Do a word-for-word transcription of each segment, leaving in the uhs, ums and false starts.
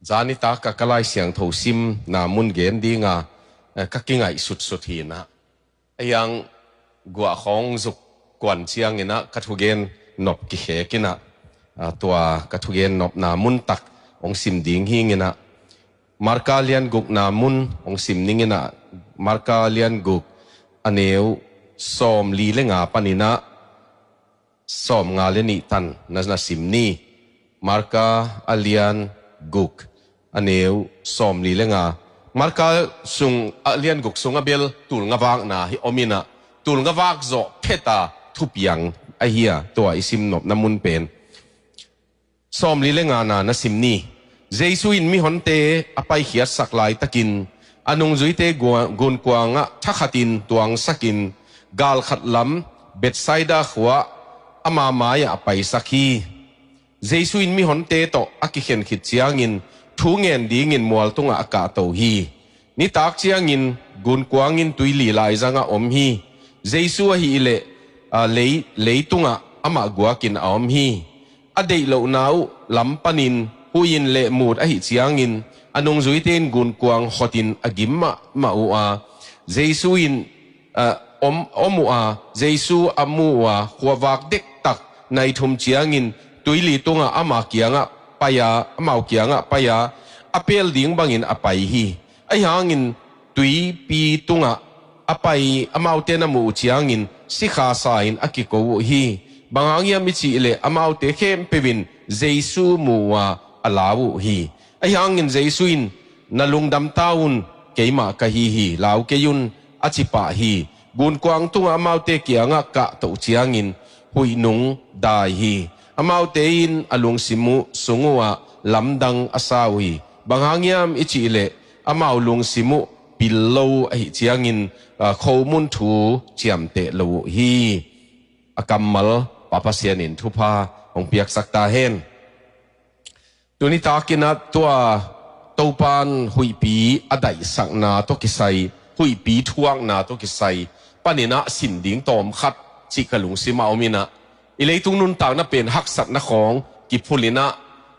Zanitak a ka Lai Siangtho simna mun gen dinga, eh, ka kingaihsutsut hi inah. A hiang guah khawng zuk kuan cianginah ka thugen nop kikhek inah, ah, tua ka thugen nopna mun tak hong sim ding hi inah. Marka lian gukna mun hong sim ning inah, Marka lian guk a neu sawmli le nga paninah sawmnga le nih tan na, na sim ni. Marka a lian guk a neu sawmli le nga. Marka sung a lian guk sung a bel tulnga vakna hi om inah, tulnga vak zawh pheta thupiang ahi a, tua i sim nopna mun pen. Sawmli le ngana na sim ni. Jesu in mihonte a paikhiatsak laitakin a nungzuite gua-, gunkuangah thakhatin tuangsakin galkhat lam Bethsaida khua-ah ama mai-ah a paisak hi. Jesu in mihonte tawh a kikhen khit ciangin thu ngen dingin mual tungah a kahto hi. Nitak ciangin gunkuang in tuili laizangah om hi. Jesu ahih leh, aa, lei, leitungah amah guakin a om hi. A deih lohna uh lam panin huih in lehmut ahih ciangin a nungzuite in gunkuang hotin a gim mahmah uh a, Jesu in, aa, om, om uh a, Jesu a mu uh a, khuavak dektak nai thum ciangin tuili tungah ama kiangah pai-a, amau kiangah pai-a, a pel ding bangin a pai hi. Ahi hangin tuipi tungah a pai amaute na muh uh ciangin sikha sa-in a kiko uh hi. Bang hang hiam i cih leh amaute khempeuh in Jesu mu uh a, a lau uh hi. Ahi hangin Jesu in, "Na lungdam ta un, keimah ka hi hi, lau kei un," a ci pah hi. Gunkuang tungah amaute kiangah kahtoh ciangin huih nung dai hi. Amaute in a lungsim uh sung uhah lamdang a sa uh hi. Bang hang hiam i cih leh amau lungsim uh pil lo ahih ciangin, aa, khomun thu ciamteh lo uh hi. A kammal Pa Pasian in thupha hong piaksak ta hen. Tuni takinah tua Topan huihpi a daihsakna tawh kisai, huihpi thuakna tawh kisai paninah sin ding tawm khat cih ka lungsimah om inah, i leitung nuntakna pen haksatna khawng kiphul inah,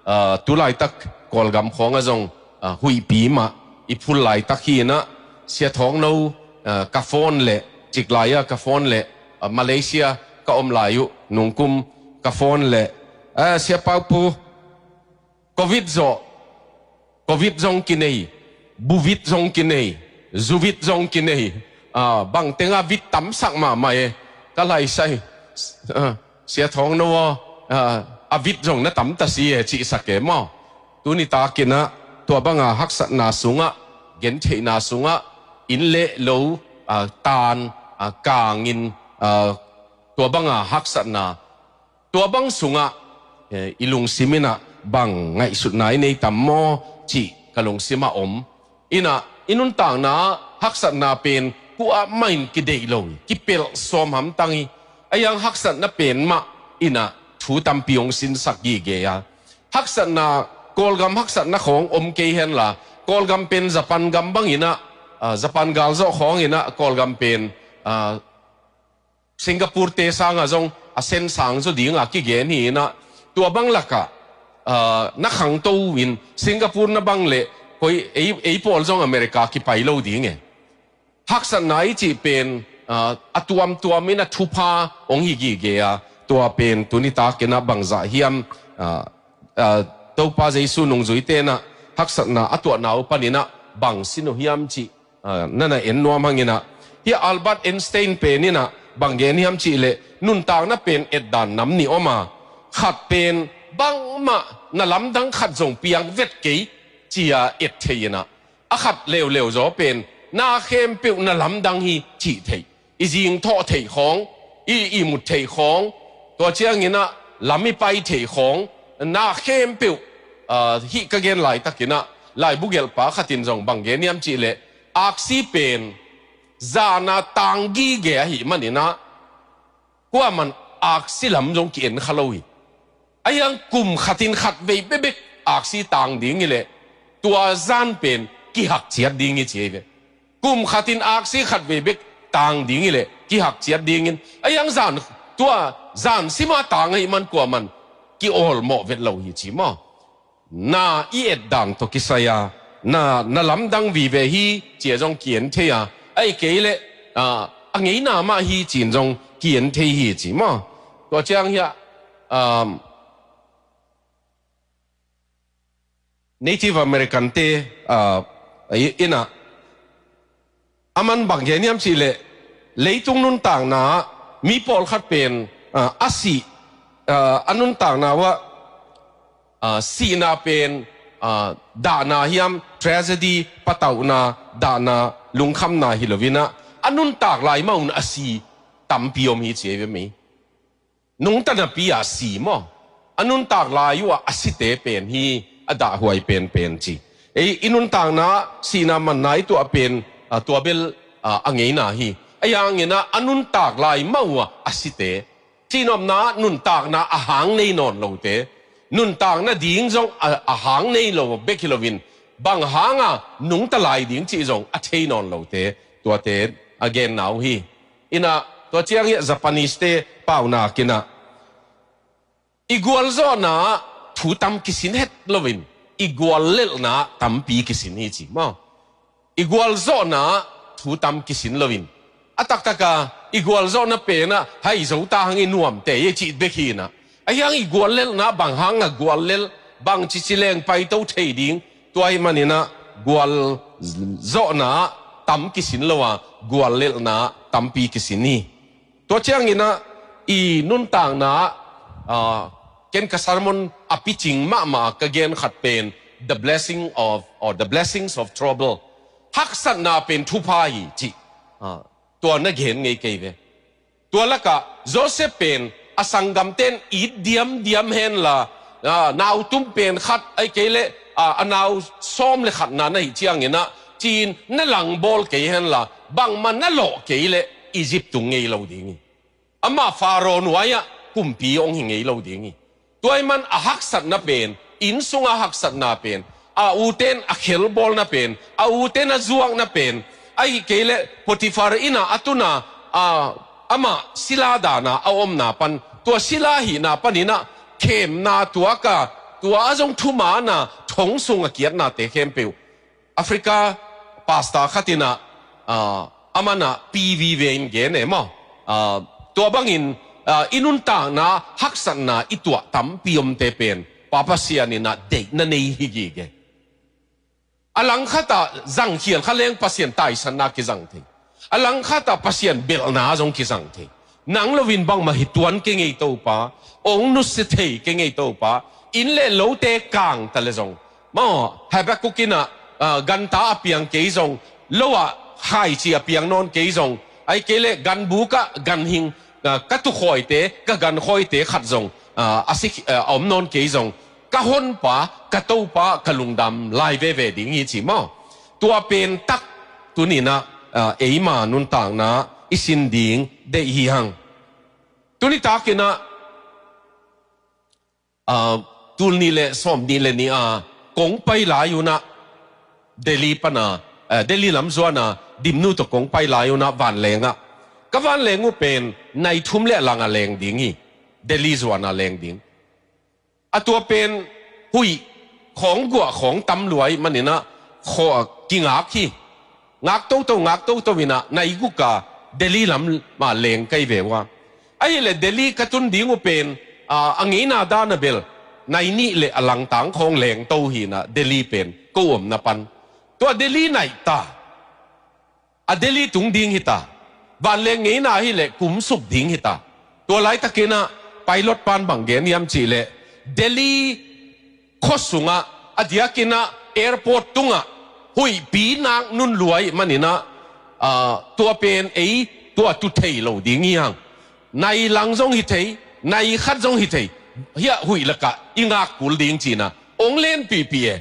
aa, tulaitak Kawlgam khawngah zong, aa, huihpi mah i phul laitak hi inah, Sia Thawng No, aa, ka phone leh, ciklai-a ka phone leh, aa, Malaysia ka om lai uh nungkum ka phone leh, aa, Sia Pau Pu, Covid zawh, Covid zong kinei, buvit zong kinei, zuvit zong kinei, aa, bang tenga vit tamsak mahmah e, ka laisai, aa, Sia Thawng No aw, aa, a vit zong na tam ta si e, cihsak e maw. Tuni takinah tua banga haksatna sungah, gentheihna sungah, inn le lo, aa, tan, aa, kangin, aa, tua banga haksatna tua bang sungah, eh, i lungsim inah bang ngaihsutna i nei tam maw cih ka lungsimah om. Inah i nuntakna haksatna pen kua mah in kideih lo hi, kipelh sawm hamtang hi. A hiang haksatna pen mah inah thu tampi hong sinsak gige a. Haksatna, Kawlgam haksatna khawng om kei henla, Kawlgam pen Japan gam bang inah, ah, Japan galzawh khawng inah Kawlgam pen, ah, Singapore te sangah zong a sen sang zaw dinga kigen hi inah, tua bang lakah, aa, na khangto in Singapore na bang leh koi ei, ei pawl zong America kipai lo ding e. Haksatna i cih pen, aa, a tuamtuam inah thupha hong hi gige a, tua pen tuni takinah bangzah hiam, aa, aa, Topa Jesu nungzuite inah haksatna a tuahna uh paninah bang sin uh hiam cih, aa, na na en nuam hang inah. Hih Albert Einstein pen inah bang gen hiam cih leh, nuntakna pen etdan nam nih om a, khat pen bangmah na lamdang khat zong piang vet kei ci-a et thei inah, a khat leuleu zaw pen na khempeuh na lamdang hi cih theih, i zingthawh theih khawng, i ihmut theih khawng, tua cianginah lam i pai theih khawng, na khempeuh, aa, hih ka gen laitakinah laibu gelhpa khatin zong bang gen hiam cih leh, aksi pen zana tang gige ahih maninah kuaman aksi lam zong ki-en kha lo hi. A hiang kum khatin khatvei bekbek aksi tang ding hi leh, tua zan pen kihak ciat ding hi ci hi ve. Kum khatin aksi khatvei bek tang ding hi leh kihak ciat dingin, a hiang zan, tua zan sima tang ahih man kuaman ki-awlmawh vet lo hi ci maw. na i et dan tawh kisai a, na, na lamdang vive hi ci-a zong ki-en thei a, ahih kei leh, ah, a ngeina mah hi ci-in zong ki-en thei hi ci maw. Tua ciang hiah, um, Native American te, ah, i, in ah, a man bang gen hiam cih leh, leitung nuntakna ah mi pawlkhat pen, ah, a sih, ah, a nuntakna uh ah, ah, sihna pen, ah, dahna hiam, tragedy, patauhna, dahna, lungkhamna hi lo in ah, a nuntak lai mah un a si tampi om hi ci hi ve mei. Nungta napi ah si maw? A nuntak lai uh ah a site pen hi a dahhuai penpen ci. Ei, i nuntakna ah sihna manna i tuah pen, ah, tua bel, ah, a ngeina hi. Ahi hangin ah a nuntak lai mah uh ah a site, cihnopna ah nuntakna a hang nei nawn lote, nuntakna ding zong a, a hang nei lo bek hi loin, bang hanga nungta lai ding cih zong a thei nawn lote, tuate a genna uh hi. In ah, tua ciang hiah Japanese te paunak in ah, i gualzawhna ah thu tam kisin het loin, i guallelhna ah tampi kisin hi ci maw. I gualzawhna ah thu tam kisin loin, a taktaka i gualzawhna pen ah hai zo ta hang i nuamte hi cih bek hi in ah, ahi hang i guallelhna ah bang hanga guallelh, bang cici leng paito thei ding, tua ahih manin ah gualzawhna ah tam kisin lo a, guallelhna ah tampi kisin hi. Tua ciangin ah i nuntakna ah, ah, ken ka sermon a picing mahmah ka gen khat pen, the blessing of, or the blessings of trouble. Haksatna pen thupha hi cih, ah, tua na gen ngei kei ve. Tua lakah Joseph pen a sanggamten it diamdiam henla, ah, nautum pen khat ahih kei leh, ah, a nau sawm le khatna na hih ciangin ah, ci-in na langbawl kei henla, bangmah na lawh kei leh Egypt tung ngei lo ding hi. Amah Pharaoh nuai-ah kumpi hong hi ngei lo ding hi. Tua ahih man a haksatna pen, inn sunga haksatna pen, a uten a khelbawlna pen, a uten a zuakna pen, ahih kei leh Potiphar inn ah a tun a, a, amah sila dan a a omna pan, tua sila hihna panin ah khemna tuak a, tua a zong thuman a thong sung a kiatnate khempeuh. Africa pastor khat in ah, ah, aman ah P V V in gen e maw. Ah, tua bangin, ah, i nuntakna haksatna i tuah tampi omte pen Pa Pasian in ah deihna nei hi gige. A langkhat ah zangkhial kha leng Pasian taisanna kizang thei. A langkhat ah Pasian belhna zong kizang thei. Nang loin bangmah hi tuan kei ngei Topa, ong nusia thei kei ngei Topa, inn le lote kang ta le zong. Maw, Habakkuk in ah, ah, ganta a piang kei zong, lo ah khaici a piang nawn kei zong, ahih kei leh ganbuk ah ganhing, ah, ka tukhawite, ka gankhawite khat zong, ah, a si, ah, a om nawn kei zong, ka honpa, ka Topa, ka lungdam lai veve ding hi ci maw. Tua pen tak tuni-in ah, ah, eima nuntakna i sin ding deih hi hang. Tuni takin ah, ah, tul nih le sawm nih le nih a kong pai lai un ah Delhi pan a, ah, Delhi lam zuan a Dimnu tawh kong pai lai un ah vanleng ah, ka vanleng uh pen nai thum le a lang a leng ding hi. Delhi zuan a leng ding. A tua pen huih khawng guah khawng tam lua ahih manin ah khaw, kingak hi. Ngak toto, ngak toto in ah nai guk a Delhi lam ah leng ka hi ve uh a. Ahih leh Delhi ka tun ding uh pen, ah, a ngeina dan a bel nai nih le a langtang khawng leng to hi in ah Delhi pen ko omna pan. Tua Delhi nai ta. A Delhi tung ding hi ta. Vanleng ngeina hi leh kum suk ding hi ta. Tua laitakin ah pilot pan bang gen hiam cih leh, Delhi khua sungah, a diakin ah airport tungah huihpi nak nun lua ahih manin ah, ah, tua pen ei tua tu thei lo ding hi hang. Nai lang zong hi thei, nai khat zong hi thei. Hiah huih lakah i ngak kul ding ci-in ah ong lenpihpih e.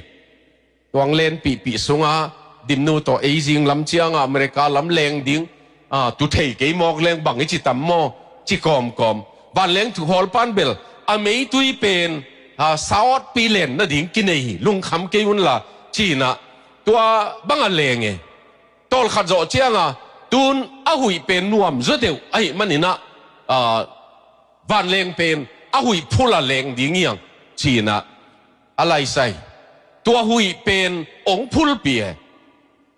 Tua ong lenpihpih sungah Dimnu tawh ei zing lam ciangah America lam leng ding, ah, tu thei kei mawk leng bang i ci tam maw, ci kawmkawm. Vanleng thuhawl pan bel a meitui pen, ah, sawtpi len nading kinei hi, lungkham kei unla ci-in ah tua bang a leng e. Tawlkhat zawh ciangah tun a huih pen nuam zaw deuh ahih manin ah, ah, vanleng pen a huih phul a leng ding hi hang ci-in ah A laisai. Tua huih pen ong phulpi e.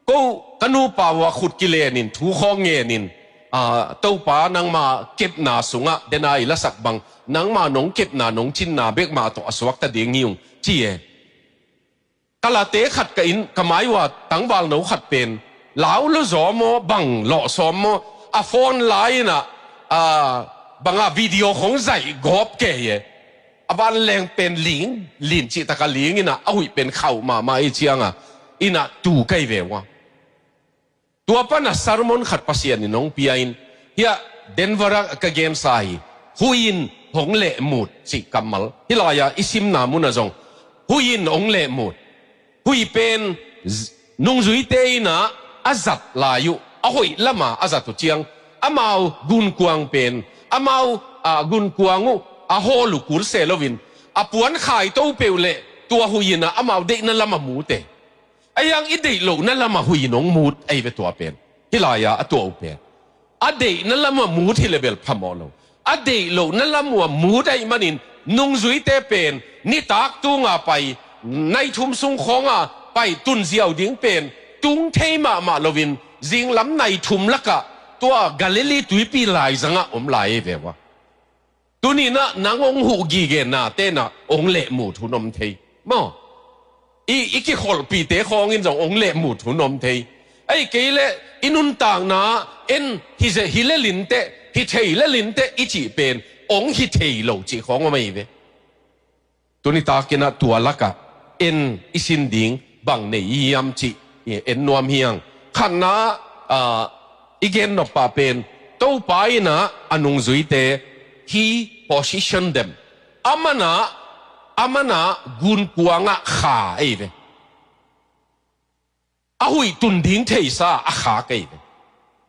Ko ka nupa uh a khut kilenin thu khawng ngenin, a, Topa nangma kepna sungah dena i lasak bang nangma nong kepna nong cinna bek mah tawh a suakta ding hi ung ci e. Ka late khat ka inn ka mai uh a tangvalno khat pen lau lo zaw maw bang lawh sawm maw a phone lai inah, a, bangah video khong zaih gawp kei e. A vanleng pen ling lin cihtaka ling inah a huih pen khauh mahmah i cianga inah tu kei ve uh a. Tua pana sermon khat Pasian in hong pia in, hiah Denver ah ka gensa hi. Huih in hong lehmut cih kammal hi lai-a i simna munah zong huih in hong lehmut. Huih pen nungzuite inah a zat lai uh a hoih lama a zat uh ciang amau gunkuang pen amau, a, gunkuang uh a hawl uh kul se loin a puan khaito peuh leh tua huih inah amau deihna lama mute. Ahi hang i deih lohna lamah huih in hong mut ahi ve tua pen. Hi lai-a a tuah uh pen a deihna lamah mut hi le bel phamawh lo. A deih lohna lamah mut ahih manin nungzuite pen nitak tunga pai nai thum sung khawnga pai tunziau ding pen tung thei mahmah loin zinglam nai thum lakah tua Galilee tuipi laizangah om lai ahi ve uh a. Tuninah nang hong huh gige nate inah hong lehmut hun om thei maw? I, i kikholhpihte khawngin zong hong lehmut hun om thei. Ahi kei leh i nuntakna en hi ze hi le linteh hi thei le linteh i cih pen hong hi thei lo cih khawng om ahi ve. Tuni takinah tua lakah en i sin ding bang nei i hiam cih en nuam hi hang. Khatna, ah, i gen nop pah pen Topa inah a nungzuite he position them. Amanah, amanah gunkuangah kha ei ve. A huih tun ding theisa a khak ei ve.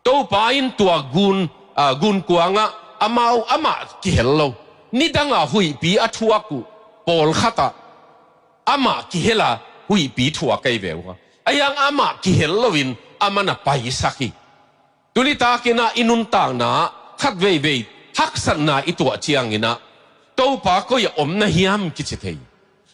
Topa in tua gun, ah, gunkuangah amau amah kihel lo. Nidanga huihpi a thuak uh pawlkhatah amah kihela huihpi thuak ei ve uh a. Ahi hang amah kihel loin amanah paisak hi. Tuni takinah i nuntakna khat veivei haksatna i tuah cianginah Topa koi-ah om na hiam kici thei.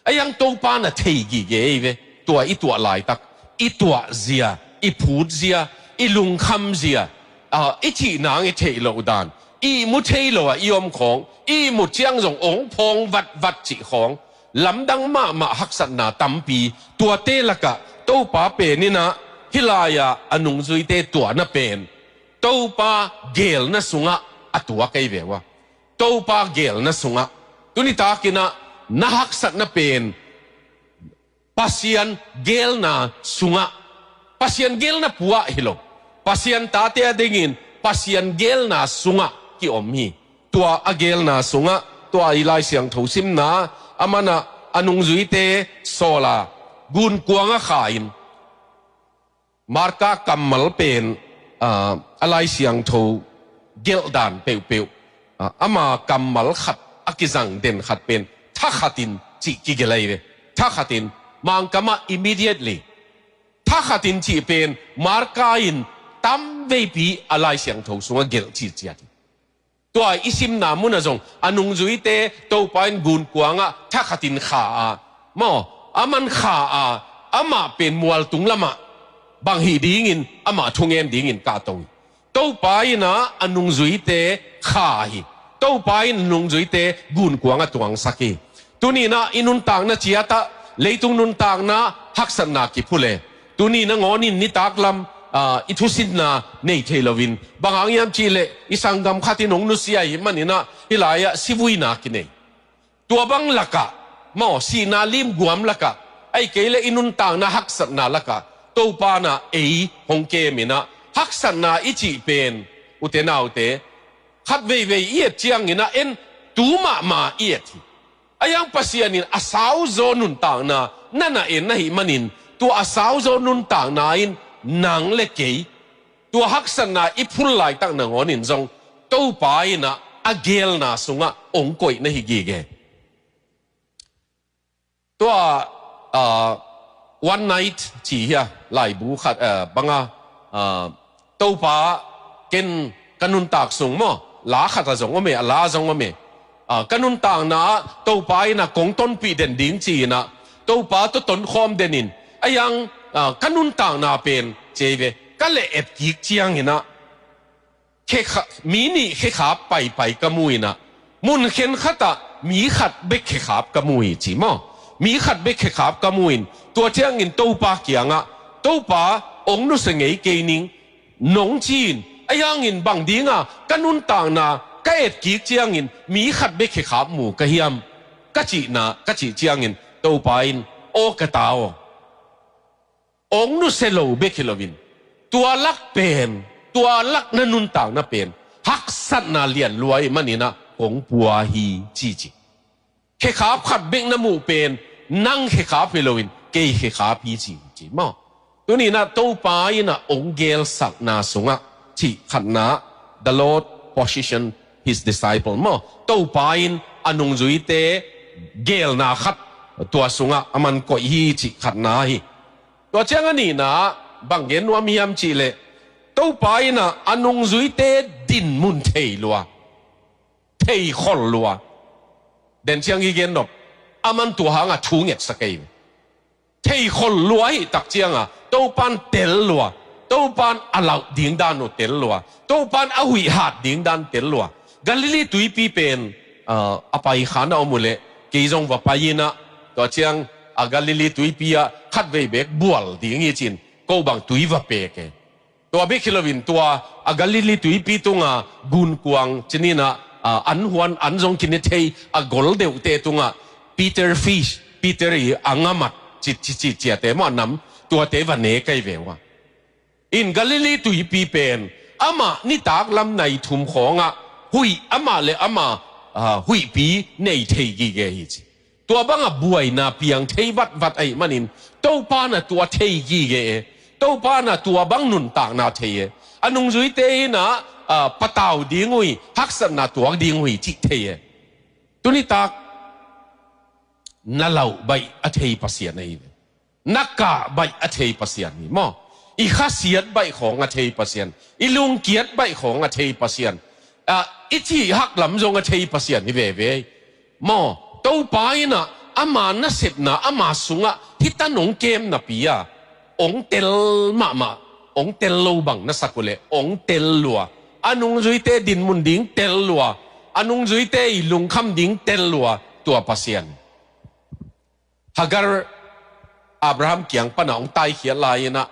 Ahi hang Topa na thei gige ei ve. Tua i tuah laitak i tuah zia, i phut zia, i lungkham zia, ah, i cih nang i theih loh dan, i mu thei lo-ah i om khawng, i mu ciang zong ong phawng vatvat cih khawng lamdang mahmah haksatna tampi. Tuate lakah Topa pen inah hi lai-a a nungzuite tuahna pen Topa geelna sungah a tuak ei ve uh a. Topa geelna sungah tuni takinah na haksatna pen Pasian geelna sungah, Pasian geelna puah hi lo, Pasian tate a dingin Pasian geelna sungah kiom hi. Tua a geelna sungah tua i Lai Siangtho simna amanah a nungzuite sawla gunkuangah kha in Marka kammal pen, ah, a Lai Siangtho gelhdan peuhpeuh, ah, ama kammal khat a kizang den khat pen thakhatin cih kigelh ahi ve. Thakhatin, Mangkamah immediately. Thakhatin cih pen Marka in tamveipi a Lai Siangtho sungah gelh ciciat hi. Tua i simna munah zong a nungzuite Topa in gunkuangah thakhatin kha a, maw, aman kha a, amah pen mualtung lamah bang hih dingin amah thungen dingin kahto hi. Topa inah a nungzuite kha hi. Topa in nungzuite gunkuangah tuangsak hi. Tuninah i nuntakna ciatah leitung nuntakna haksatna kiphule. Tuni nangawnin nitaklam, ah, i thusinna nei thei loin bang hang hiam cihleh i sanggam khatin hong nusia hi maninah hi lai-ah sivuina kinei. Tua bang lakah, maw, sihna limguam lakah, ahi kei leh i nuntakna haksatna lakah Topa inah ei hong keminah haksatna i cih pen ute naute khat veivei i et cianginah en tu mahmah i et hi. Ahi hang Pasian in a sauzaw nuntakna na na en ahih manin tua a sauzaw nuntakna in nang le kei tua haksatna i phul laitak nangawnin zong Topa inah a geelna sungah ong koih na hi gige. Tua, ah, One Night ci hia laibu khat, ah, banga, ah, Topa ken ka nuntak sung maw, la khat a zong om e, a la zong om e. Ah, ka nuntakna ah Topa inah kong tonpih den ding ci-inah Topa tawh tonkhawm den in, a yang, ah, ka nuntakna pen, ci ei ve, ka leh et kik ciangin ah, khekha-, mi nih khekhap paipai ka mu in ah, mun khenkhat ah mi khat bek khekhap ka mu hi ci maw. Mi khat bek khekhap ka mu in, tua ciangin Topa kiangah, Topa, ong nusia ngei kei ning, nong ci in, a yangin bang dinga ka nuntakna ka et kik ciangin mi khat bek khekhap mu ka hiam, ka cihna, ka cih ciangin Topa in, aw ka ta aw, ong nusia lo bek hi loin, tua lak pen, tua lak na nuntakna pen haksatna lian lua ih manin ah kong pua hi, ci ci. Khekhap khat bek na muh pen nang khekhap hi loin kei khekhap hi ci, ci maw. Tuni in ah Topa in ah ong gelsakna sungah, cih khatna, the Lord position his disciple maw. Topa in a nungzuite gelna khat tua sungah a man koih hi, cih khatna hi. Tua ciang a nihna bang gen nuam hiam cih leh, Topa in ah a nungzuite dinmun thei lua, thei khol lua. Den ciang i gen nop, a man tua hanga thu ngetsa kei. Thei khol lua hi tak cianga Topan tel lua, Topan a lauh ding dan uh tel lua, Topan a huih hat ding dan tel lua. Galilee tuipi pen, ah, a pai khan a om uh leh, kei zong va pai in ah, tua ciang a Galilee tuipi ah khatvei bek bual ding hi cin, ko bang tui va pek e. Tua bek hi loin tua a Galilee tuipi tunga gunkuang cinin ah, ah, an huan an zong kine thei a gol deuhte tungah Peter fish, Peter i a ngamat, ci, ci, ci, ciate maw, a nam, tuate va ne kei ve ua. In Galilee tuipi pen amah nitak lam nai thum khawngah huih amah le amah, ah, huihpi nei thei gige hi ci. Tua banga buaina piang thei vatvat ahih manin Topa na tua thei gige e. Topa na tua bang nuntakna thei e. A nungzuite in ah, ah, patau ding uh hi, haksatna tuak ding uh hi cih thei e. Tunitak na lauh baih a thei Pasian ahi ve. Na kah baih a thei Pasian hi maw. I khasiat baih khawng a thei Pasian, i lungkiat baih khawng a thei Pasian, ah, i cih hak lam zong a thei Pasian hi veve maw. Topa in ah ama nasepna, ama sungah hih tan ong kem napi a, ong tel mahmah, ong tel lo bang na sak uh leh ong tel lua. A nungzuite dinmun ding tel lua, a nungzuite i lungkham ding tel lua, tua Pasian. Hagar Abraham kiang pana ong taikhiat lai-in ah,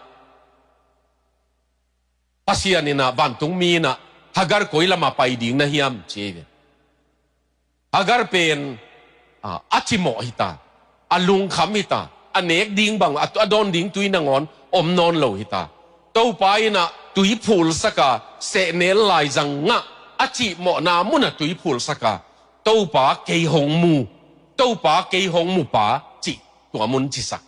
Pasian in ah, vantungmi in ah, Hagar koi lama pai ding na hiam, ci ei ve. Hagar pen, ah, a cimawh hita, a lungkham hita, a nek ding bang, a, a dawn ding tui nangawn om nawn lo hita. Topa in ah tui phulsak a, sehnel laizang ngah, a cimawhna munah tui phulsak a, Topa kei hong mu, Topa kei hong mu pa, cih tua mun cisak.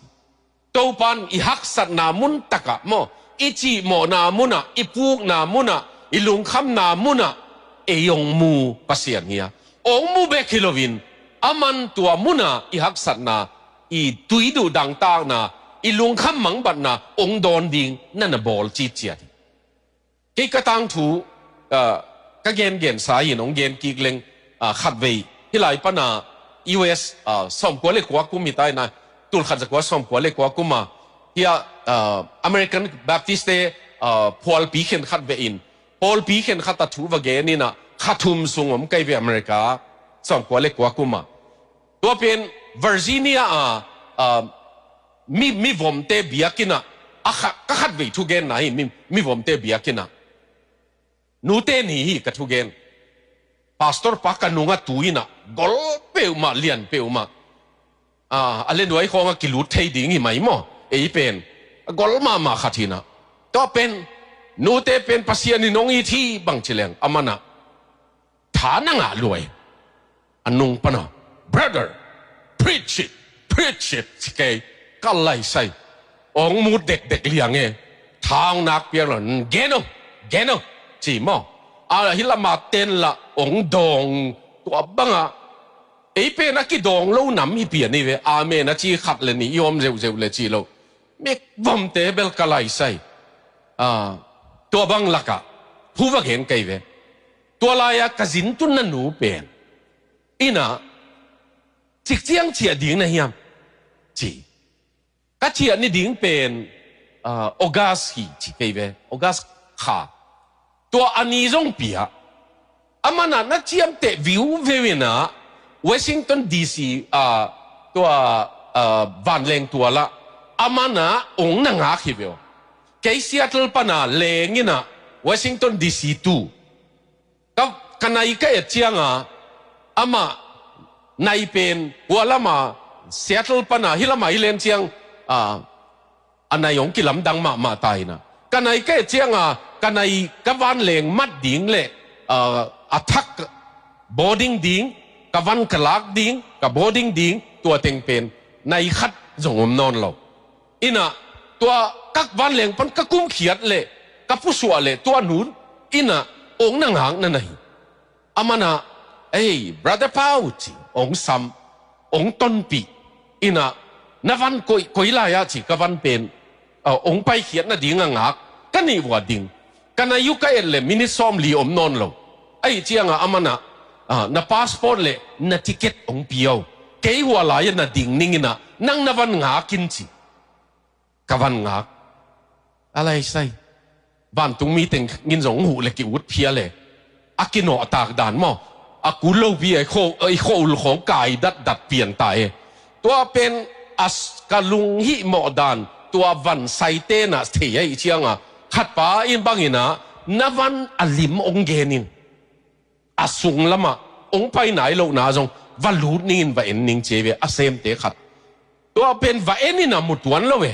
Topan i haksatna mun takah maw, i cimawhna munah, i pukna munah, i lungkhamna munah ei hong mu Pasian hi a, hong mu bek hi loin, aman tua munah i haksatna, i tui duh dangtakna, i lungkham mangbatna hong dawn ding na na bawl citciat hi. Kei ka tangthu, ah, ka gengensa in hong gen kik leng, ah, khatvei hih lai pana U S, ah, sawmkua le kua kum hi ta in ah, tulkhat zakua sawmkua le kua kum a, hia, ah, American Baptist te, ah, phualpi khen khat ve in, phualpi khen khat a thu va gen in ah, kha thum sung om kei ve America, sawmkua le kua kum a. Tua pen Virginia a, ah, mi, mivomte biakinn ah, a kha, ka khatvei thugenna hi, mi, mivomte biakinn ah. Nute ni hi ka thugen. Pastor pa ka nungah tu in ah, gol peuhmah, lian peuhmah. Ah, a lenuai khawngah kilut thei ding hi mai maw. Ei pen a gol mahmah khat hi in ah. Tua pen, nute pen Pasian in hong it hi bang ci leng, aman ah tha na ngah lua hi. A nung pana, "Brother, preach it, preach it," ci kei, ka laisai. Hong mut dekdek liang e. Tha hong nak piang lo, "Gen o, gen o," ci maw. A hih lama ten lah hong dawng, tua bangah, ei pen a kidawng lo nam hi pian hi ve, amen a ci khat le nih i om zeuhzeuh le ci lo. Mivomte bel ka laisai. Ah, tua bang lakah thu va gen kei ve. Tua lai-ah ka zin tun na nu pen in ah, "Cikciang ciah ding na hiam?" ci. Ka ciah ni ding pen, ah, August hi ci kei ve, August kha. Tua a ni zong pia. Aman ah na ciamteh viuveu in ah Washington D C, ah, tua, ah, vanleng tual ah aman ah ong na ngak hi ve aw. Kei Seattle pan ah leng in ah Washington D C tu. Ka, ka nai ka et ciang a, amah nai pen hua lam a Seattle pan a, hih lam a i len ciang, ah, a nai hong kilamdang mahmah ta in ah. Ka nai ka et ciang a, ka nai ka vanleng mat ding le, ah, a thak boarding ding, ka van ka lak ding, ka boarding ding, tua teng pen nai khat zong om nawn lo. In ah tua ka vanleng pan ka kumkhiat le, ka pusuah le, tua nu in ah ong na ngak na na hi. Aman ah, "Ei, Brother Pau," ci, ong sam, ong tonpih. In ah, "Na van koi, koi lai ah?" ci, ka van pen, ah, ong paikhiat nading a ngak, ka nih vua ding. Ka nai uh ka et le minit sawmli om nawn lo. Ahih ciang a aman ah, ah, "Na passport le na ticket ong pia o. Kei hua lai ah na ding ning in ah, nang na van ngak in," ci. Ka van ngak. A lai sai. Vantungmi teng in zong huh le ki-ut phial e. A kinawhtak dan maw. A kul lopi a i kho, a i kho ul khawng kai datdat pian ta e. Tua pen a s-, ka lunghihmawh dan, tua van saite in ah thei ahih ciang a, khatpa in bang in ah, "Na van a lim ong gen in. A sung lam ah ong pai nai lohna zong va lut ning in va en ning," ci ve, a semte khat. Tua pen va en in ah mu tuan lo e.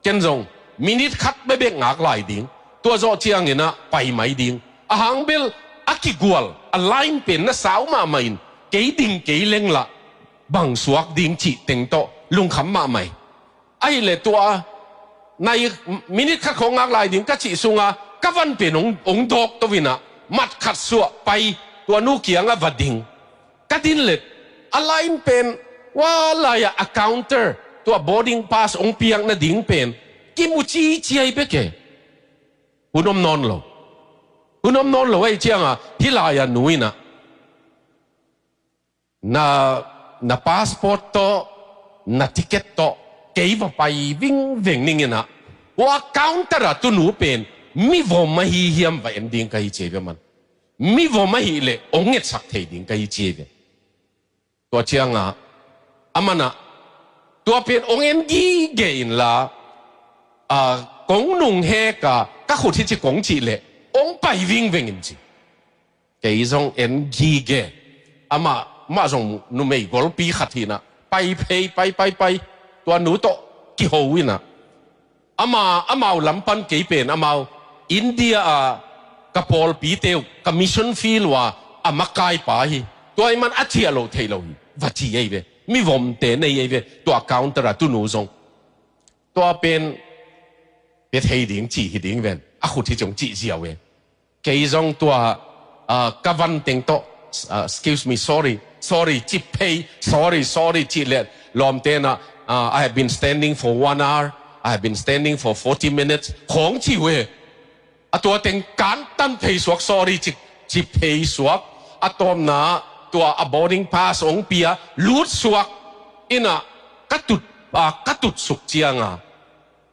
Ken zong minit khat bekbek ngak lai ding. Tua zawh ciang in ah pai mai ding. A hang bel a kigual, a line pen na sau mahmah in, kei ding kei leng lah bang suak ding cih teng tawh lungkham mahmah e. Ahih le tua nai minit khat khawng ngak lai ding ka cih sung a, ka van pen ong, ong dawk to in ah, mat khat suah pai, tua nu kiang ah va ding. Ka din le, a line pen, hua lai ah a counter, tua boarding pass ong piak nading pen kimu ciciai bek e. Hun om nawn lo. Hun om nawn lo ahih ciang a, hih lai ah nu in ah, "Na, na passport tawh, na ticket tawh, kei va pai vingveng ning in ah, hua counter a tu nu pen mivom ahi hiam, va en ding ka hi," ci ve aman. "Mivom ahih le ong ngetsak thei ding ka hi," ci ve. Tua ciang a, aman ah, "Tua pen ong en gige in la, ah, kong nung hek a, ka khut hi ci kong cih le ong pai vingveng in," ci. Kei zong en gige. Amah, amah zong numei golpi khat hi in ah, pai phei, pai, pai, pai. Tua nu tawh kiho in ah, ama, amau lam pan kei pen amau India a ka pawlpite uh, ka mission field uh a, a makaipa hi. Tua ahih man a ciah loh theih lo hi, va ci ahi ve. Mivomte nei ahi ve, tua counter a tu nu zong. Tua pen pia thei ding cih hi ding ven, a khut hi ci ong cih ziau e. Kei zong tua, ah, ka van teng tawh, ah, "Excuse me, sorry, sorry," ci phei, "Sorry, sorry," cih le lawmte in ah, ah, "I have been standing for one hour, I have been standing for forty minutes," khawng ci uh e. A tua teng kantan phei suak, "Sorry," ci, ci phei suak. A tawpna tua a boarding pass ong pia, lut suak. In ah ka tut, ah, ka tut suk ciang a,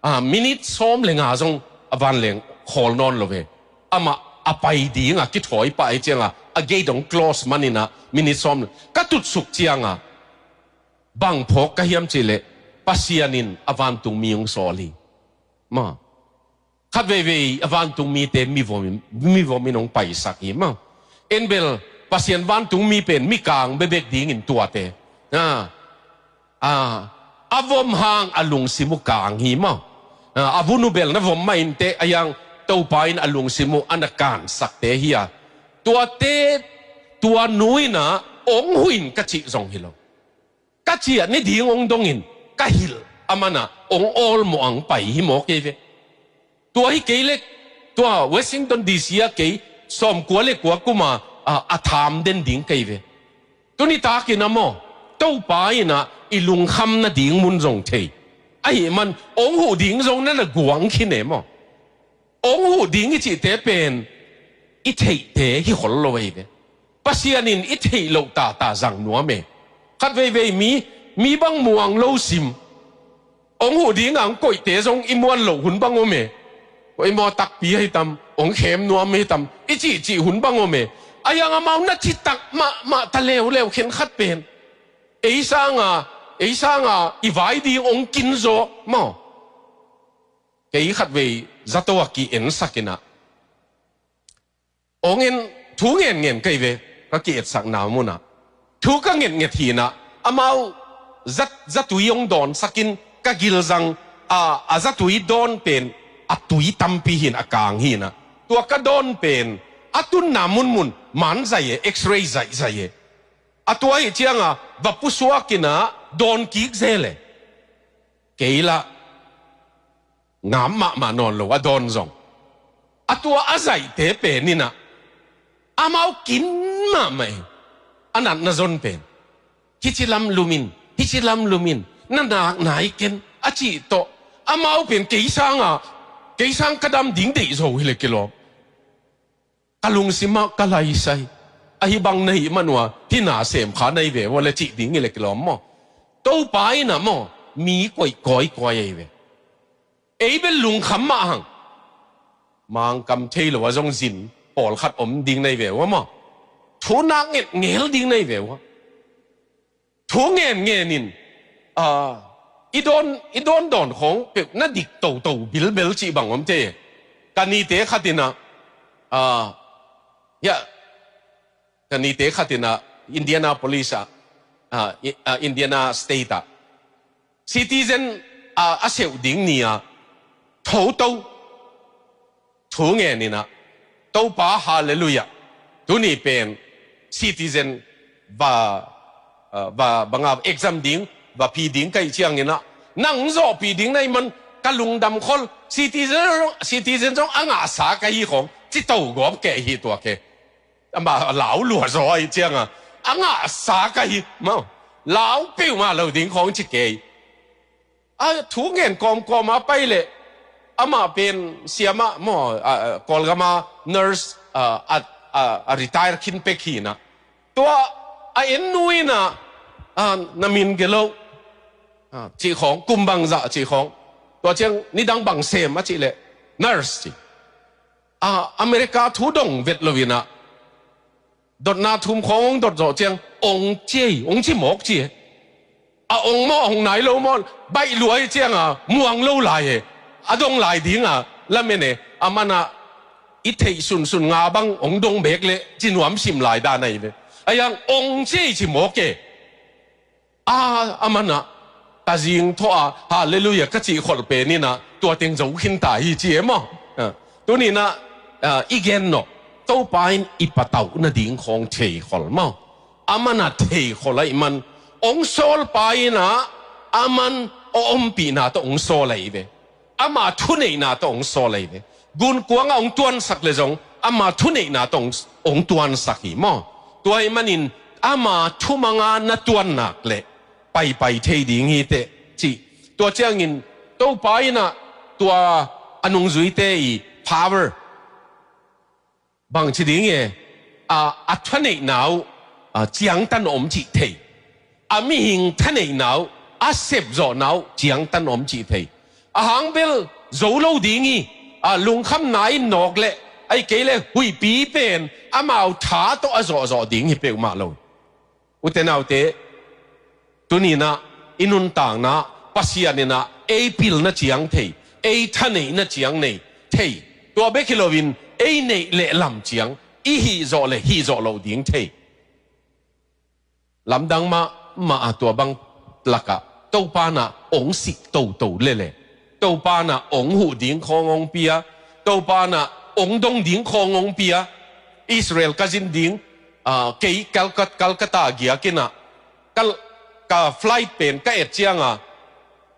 ah, minit sawm le nga zong a vanleng khawl nawn lo ve. Amah a pai ding a kithawi pah ahih ciang a, a gate ong close man in ah minit sawm le, ka tut suk ciang a, bang phawk ka hiam cih le, Pasian in a vantungmi ong sawl hi. Maw. Khat veivei a vantungmite mivom in, mivom in ong paisak hi maw. En bel Pasian vantungmi pen mikang bekbek ding in tuate. Ah, ah, a vom hang a lungsim uh kang hi maw. Ah, a vun uh bel na vom mah inteh, a yang Topa in a lungsim uh a na kansakte hi a. Tuate, tua nu in ah ong huh in ka cih zong hi lo. Ka ciah ni ding ong dong in, ka hilh a man ah ong awlmawh ang pai hi mawk ei ve. Tua hi kei leh, tua Washington D C ah kei sawmkua le kua kum a, a, a tham den ding kei ve. Tuni takin ah maw, Topa in ah i lungkham nading mun zong thei. Ahih man, ong huh ding zong na na guang khin e maw. Ong huh ding i cihte pen i theihte hi khol lo ei ve. Pasian in i theih loh tata zang nuam e. Khat veivei mi Mi bang muang lo sim. Hong huh dinga hong koihte zong i muan loh hun bang om e. Koih maw, takpi ahi tam, hong khem nuam ahi tam, i cihcih hun bang om e. Ahi hang amau na citak mahmah ta leuleu khenkhat pen. Ei sanga, ei sanga i vai ding hong kinzaw maw. Kei khatvei zato a ki-ensak inah, hong en, thu ngenngen ka hi ve, ka ki-etsakna munah. Thu ka ngetnget hinah, amau zat, zatui hong dawnsakin ka gilzang, a, a zatui dawn pen a tui tampi hin a kang hinah. Tua ka dawn pen a tunna munmun man zaih e, X-ray zaihzaih e. A tua ih cianga va pusuak inah dawn kik zel e. Kei lah ngam mahmah nawn lo a dawn zong. A tua a zaihte pen inah amau kin mahmah e. A natna zon pen, hici lam lumin, hici lam lumin, na nak nai ken a cih tawh. Amau pen kei sanga, kei sang ka dam ding deih zo hileh kilawm. Ka lungsimah ka laisai. Ahi bang na hih man uh a, hih na sem kha na hi ve ua le cih ding hileh kilawm maw. Topa inah maw, mi koih kawikawi ahi ve. Ei bel lungkham mah hang. Mangkam thei lo a zong zin pawlkhat om ding na hi ve ua maw. Thu nak ngetngel ding na hi ve ua. Thu ngenngen in, a, i dawn, i dawn dawn khawng peuh na dik toto bilbel cih bang om thei. Ka nite khat inah, a, ya, ka nite khat inah Indianapolis ah, a, i, a, Indiana State ah citizen, a, a seuh ding ni-a thoto thu ngen inah, Topa, halleluiah. Tuni pen citizen va, a, va, banga exam ding va phi ding ka hih ciang inah, nang zawhpih ding na hih man ka lungdam khol. Citizen, citizen zong a ngahsa ka hi khawng ci to gawp kei hi tua ke. Amah lau lua zaw ahi cianga a ngahsa ka hi maw. Lau peuhmah lo ding khawng ci kei. A thu ngen kawmkawm a pai leh amah pen siamah maw, a, a, Kawlgama nurse, a, a, a, a retire khin pek hinah. Tua a en nu inah, a, na min gelo, a, cih khawng, kum bangzah cih khawng. Tua ciang nidang bang sem a cih leh nurse ci. A, America thu dong vet lo inah dotna thum khawng hong dot zawh ciang ong ci ei, ong ci mawk ci e. A ong maw, a ong nai lo maw, baih luai cianga muang lo lai e. A dong lai dinga lamen e. A manah i theih sunsun nga bang ong dong bek leh ci nuam sim lai dan ahi ve. Ahi hang ong ci ei ci mawk e. A, a manah ka zing thawh a, halleluiah ka cih kholh pen inah tua teng zo khinta hi ci e maw. A, tuninah, a, i gen nawh. Topa in i patauh nading khawng thei khol maw. A manah thei khol ahih man, ong sawlpa inah a man a ompihna tawh ong sawl ahi ve. Ama thuneihna tawh hong sawl ahi ve. Gunkuangah hong tuansak le zong ama thuneihna tawh hong, hong tuansak hi maw. Tua ahih manin ama thumanga na tuan nak leh paipai thei ding hi teh cih. Tua ciangin Topa inah tua a nungzuite i power bangci ding e, a, a thaneihna uh, a, ciangtan om cih thei. A mihing thaneihna uh, a sepzawhna uh ciangtan om cih thei. A hang bel zo lo ding hi, a, lungkhamna in nawk leh, ahih kei leh huihpi pen amau tha tawh a zawhzawh ding hi peuhmah lo. Ute naute, tuninah i nuntakna Pasian inah ei pilna ciang thei, ei thaneihna ciang nei thei. Tua bek hi loin ei neih leh lam ciang i hih zawh leh hih zawh loh ding thei. Lamdang mahmah a tua bang lakah Topa inah ong sih toto lele. Topa inah ong huh ding khawng ong pia. Topa inah ong dong ding khawng ong pia. Israel ka zin ding, a, kei Calcut-, Calcutta giak inah ka, ka flight pen ka et cianga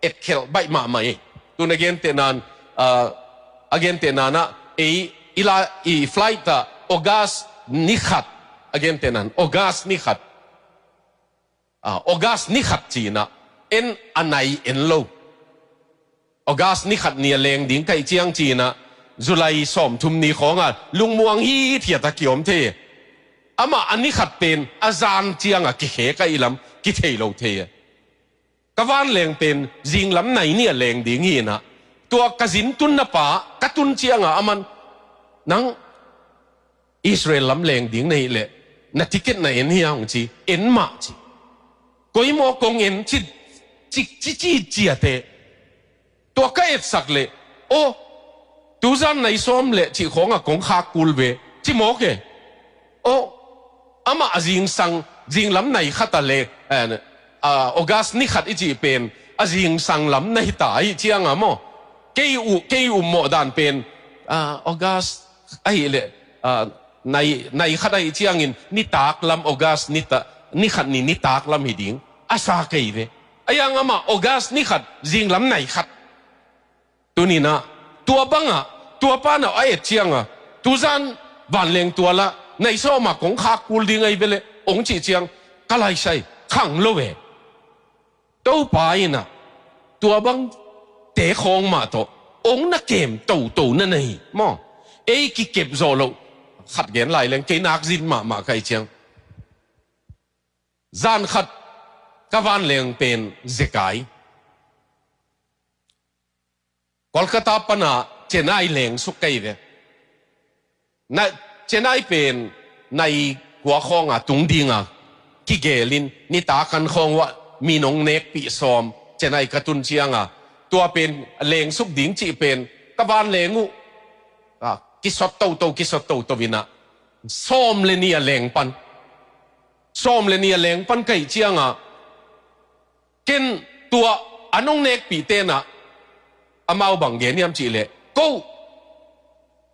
etkhelh baih mahmah hi. Tun a gentehna in, a, a gentehna inah ei i la, i flight ah August ni khat, a gentehna in August ni khat, a, August ni khat ci inah en a nai en lo. August ni khat ni a leng ding ka hih ciang ci inah July sawmthum ni khawngah lungmuang hithiat a kiom thei. Amah a ni khat pen a zan ciangah kikhek ahih lam kithei lo thei. Ka vanleng pen zinglam nai nih a leng ding hi inah, tua ka zin tunna pa ka tun ciangah aman, "Nang Israel lam leng ding na hih leh na ticket na en hi a," hong ci. "En mah," ci. "Koi maw kong en?" ci, ci, ci, ci, ciate. Tua ka etsak leh, "Aw, tuzan nai sawm leh cih khawngah kong khak kul ve," ci mawk e. "Aw, amah a zingsang, zinglam nai khat a leng, eh, ah, August ni khat i cih pen a zingsang lam na hi ta ahih ciangah maw, kei uh, kei uh mawh dan pen, ah, August ahih leh, ah, nai, nai khat ahih ciangin nitak lam, August nita-, ni khat ni nitak lam hi ding a sa kei ve. Ahi hang amah August ni khat zinglam nai khat. Tuni inah tua bangah, tua panah a et ciangah, tuzan vanleng tualah nai sawmah kong khak kul ding ahi ve leh hong cih ciang, ka laisai khang lo ve. Topa inah tua bangte khawng mah tawh hong na kem toto na nei maw? Ei kikep zawh loh. Khat gen lai leng, kei nak zin mahmah ka hih ciang, zan khat ka vanleng pen zekai. Kolkata pana Chennai lengsuk ka hi ve. Na, Chennai pen nai kua khawnga tung dinga kigelin, nitak an khawng uah mi nong nekpih sawm Chennai ka tun cianga, tua pen lengsuk ding cih pen ka vanleng uh, ah, kisot toto, kisot toto inah, sawm le nih a leng pan. Sawm le nih a leng pan ka hih cianga, ken tua a nong nekpih tenah amau bang gen hiam cihleh, ko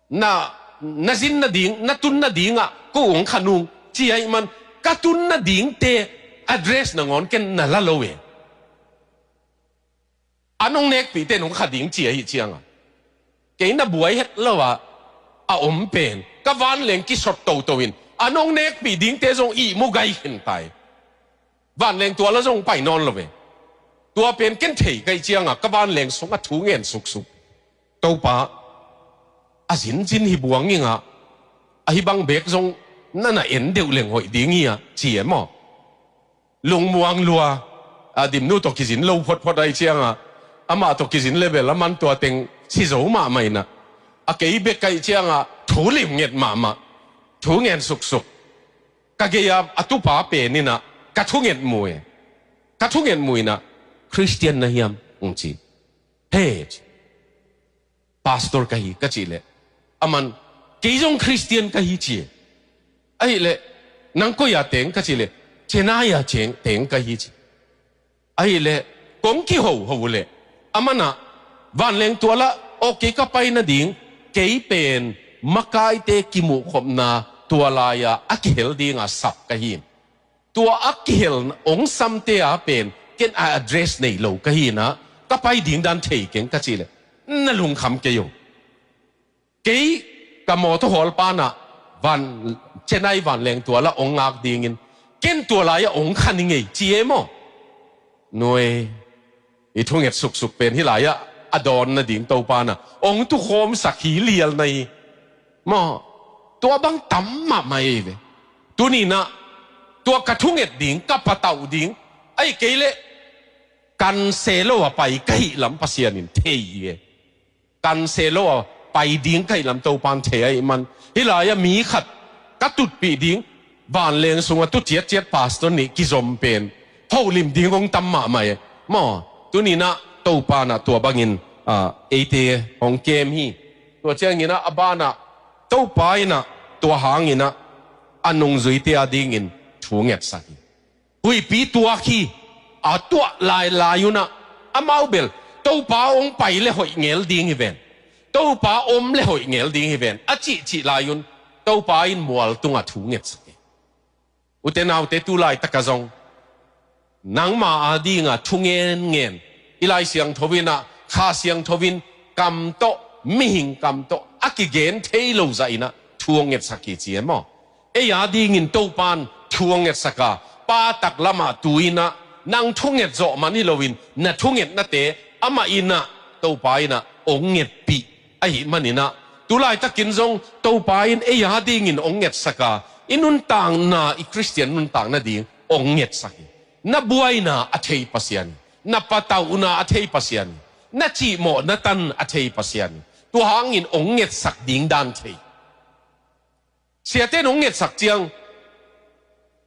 na, na zin nading, na tun nadingah ko hong khan ung ci ahih man, ka tun nadingte address nangawn ken na la lo e. A nong nekpih ten hong kha ding ci ahih cianga, kei na buai het lo a, a om pen ka vanleng kisot toto in a nong nekpih dingte zong ihmu gai khin tai. Vanleng tuala zong pai nawn lo ve. Tua pen ken thei ka hih cianga ka vanleng sungah thu ngen suksuk. Topa, a zinzin hi buang ingah, ahi bang bek zong na na en deuh leng hoih ding hi a, ci e maw? Lungmuang lua, a, Dimnu tawh kizin lo photphot ahih cianga, amah tawh kizin le bel a man tua teng si zo mahmah inah, a kei bek ka hih cianga thu limnget mahmah, thu ngen suksuk. Ka gei-a a tupa pen inah ka thunget mu e. Ka thunget mu inah, "Khristian na hiam?" hong ci. "He," ci. "Pastor ka hi," ka cihleh, aman, "Kei zong Khristian ka hi," ci. Ahihleh, "Nang koi-a teng?" ka cihleh, "Chennai-a teng ka hi," ci. Ahihleh, kong kihoho uh leh, amanah vanleng tualah, aw, kei ka pai nading, kei pen makaite kimuhkhopna tua lai-a a kihel dinga sap ka hi. Tua a kihel hong samte a pen ken a address nei lo ka hi inah, ka pai ding dan thei keng, ka cihleh, "Na lungkham kei o. Kei ka mawtaw hawl panah van, Chennai vanleng tualah hong ngak dingin, ken tua lai-ah hong khan hi ngei," ci e maw? Nuai, i thunget suksuk pen hih lai-ah a dawn nading Topa inah hong tukhawmsak hi lial na hi. Maw, tua bang tam mahmah ei ve. Tuni inah tua ka thunget ding, ka patauh ding, ahih kei leh kanse lo a pai ka hih lam Pasian in thei hi e. Kanse lo a pai ding ka hih lam Topan thei ahih man, hih lai-ah mi khat ka tutpih ding, vanleng sungah tu ciatciat pastor nih kizom pen holim ding hong tam mahmah e. Maw, tuni inah Topa inah tua bangin, ah, eite hong kem hi. Tua cianginah a banah Topa inah tua hanginah a nungzuite a dingin thu ngetsak hi. Huihpi tuak hi. A tuah lailai unah amau bel, "Topa hong pai le hoih ngel ding hi ven, Topa om le hoih ngel ding hi ven," a cihcih lai un Topa in mual tungah thu ngetsak hi. Ute naute, tu laitakah zong nangma a dinga thu ngenngen, i Lai Siangtho inah, Kha Siangtho in kam tawh, mihing kam tawh a kigen thei lo zah inah thu hong ngetsak hi, ci e maw? Ei a dingin Topan thu hong ngetsak a, pa taklamah tu inah nang thunget zawh man hi loin na thungetnate amah inah, Topa inah hong ngetpih ahih maninah, tu laitakin zong Topa in ei a dingin hong ngetsak a, i nuntakna, i Khristian nuntak nading hong ngetsak hi. Na buaina a thei Pasian hi. Na patauhna a thei Pasian hi. Na cihmawhna tan a thei Pasian hi. Tua hangin hong ngetsak ding dan thei. Siate in hong ngetsak ciang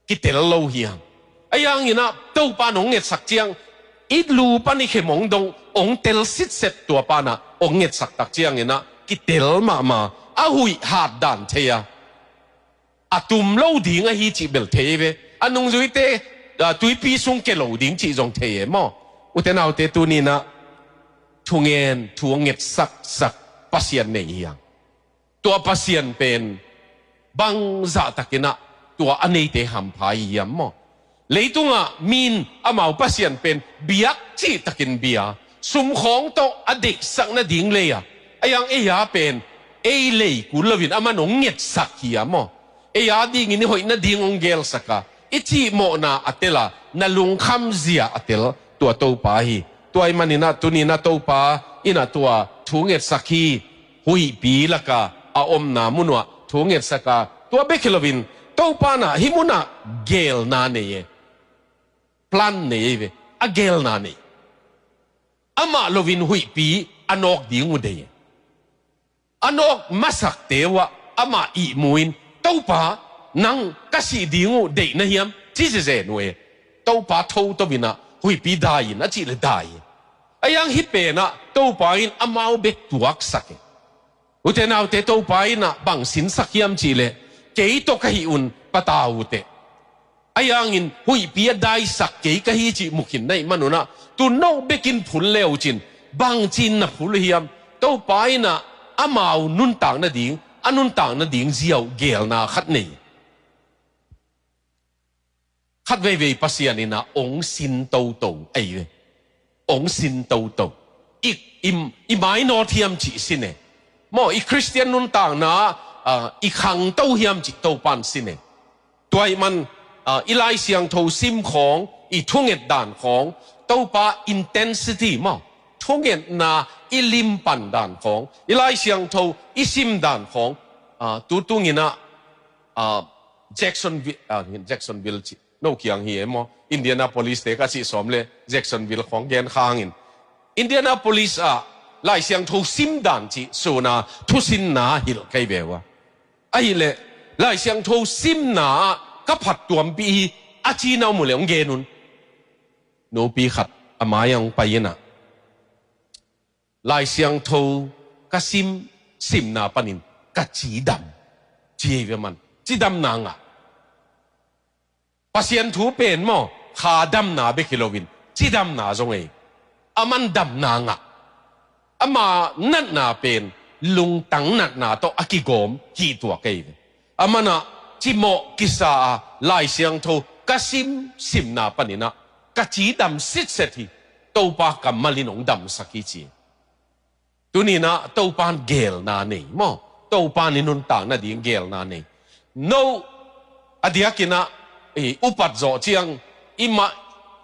kitel lo hi hang. Ahi hangin ah Topa in hong ngetsak ciang i lu pan i khem hong dong, hong tel sitset tua pa in ah hong ngetsak tak ciangin ah kitel mahmah a, huih hat dan thei a, a tum lo ding ahi cih bel thei ve. A nungzuite, ah, tuipi sung ke lo ding cih zong thei e maw. Ute naute, tuni in ah thungen thu hong ngetsaksak Pasian nei hi hang. Tua Pasian pen bangzah takin ah tua a neite hampha hi hiam maw? Leitungah mi in amau Pasian pen biak cihtakin bia, sumkhawng tawh a deihsak nading lei a, ahi hang ei a pen ei lei kul loin aman hong ngetsak hi a maw? Ei a dingin i hoih nading hong gelsak a, i cihmawhna a tel a, na lungkham zia a tel tua Topa hi. Tua ahih manin ah tuni in ah Topa in ah tua thu ngetsak hi. Huihpi laka a omna mun uah thu ngetsak a, tua bek hi loin Topa in ah hih munah geelna nei e. Plan nei e ve. A geelna nei. Amah loin huihpi a nawk ding uh deih e. A nawk masakte uh ah amah ihmu in, "Topa, nang ka sih ding uh deih na hiam?" ci zezen uh e. Topa tho to in ah huihpi dai in a cih leh dai e. Ahi hang hih pen ah Topa in amau bek tuaksak e. Ute naute, Topa in ah bang sinsak hiam cih leh, "Kei tawh ka hih un patau uh teh. Ahi hangin huihpi a daisak kei ka hi cih mu khin na hih man un ah, tu no bekin phul le uh cin, bangci in na phul hiam?" Topa in ah amau nuntak nading, a nuntak nading zia uh geelna khat nei. Khat veivei Pasian in ah hong sin toto ahi ve. Hong sin toto. I, i, i mainawt hiam cih sin e. Maw, i Khristian nuntakna, ah, i khangto hiam cih Topa in sin e. Tua ahih man, ah, i Lai Siangtho sim khawng, i thunget dan khawng, Topa intensity maw, thungetna i limpan dan khawng, i Lai Siangtho i sim dan khawng, ah, tu tung in ah, ah, Jacksonville, ah, Jacksonville cih no kiang hi e maw, Indianapolis te ka cih sawm le Jacksonville khawng gen khang in, Indianapolis ah Lai Siangtho sim dan cih sun a thusinna hilh kei ve uh a. Ahih leh Lai Siangtho simna ah ka phattuampih hi a ci na om uh leh hong gen un. Nupi khat a mai ah hong pai in ah, "Lai Siangtho ka sim, simna panin ka cidam," ci hi ve. Man cidamna ngah. Pasian thu pen maw, kha damna bek hi loin cidamna zong ei. Aman damna ngah. Ama natna pen lungtang natna tawh a kigawm hi tuak ei ve. Aman ah cimawh kisa a, "Lai Siangtho ka sim, simna panin ah ka cidam sitset hi. Topa kammal in hong damsak hi," ci. Tuni in ah Topa in geelna nei maw? Topa in i nuntak nading geelna nei. No a diakin ah, i upat zawh ciang, i mah,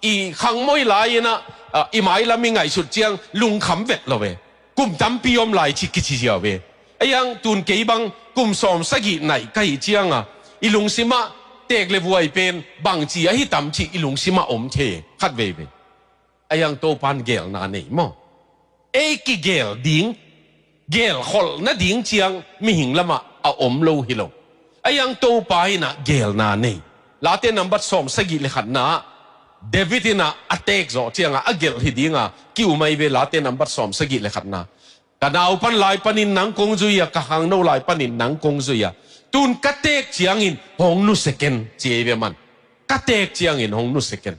i khangmoi lai in ah, ah, i mailam i ngaihsut ciang lungkham vet lo ve. Kum tampi om lai ci kici ziau ve. Ahi hang tun kei bang kum sawm sagih naih ka hih ciang a, i lungsim ah teek le vuai pen bangci ahi tam cih i lungsim ah om thei khat veivei. Ahi hang Topa in geelna nei maw? Ei kigeel ding, geelkholh nading ciang mihing lamah a om lo hi lo. Ahi hang Topa in ah geelna nei. Late nambat sawm sagih le khatna ah David in ah a teek zawh ciang a, a gelh hi ding a ki-um ahi ve. Late nambat sawm sagih le khatna, "Ka naupan lai panin nang kong zui a, ka khangno lai panin nang kong zui a, tun ka teek ciangin hong nusia ken," ci ahi ve. Man, "Ka teek ciangin hong nusia ken."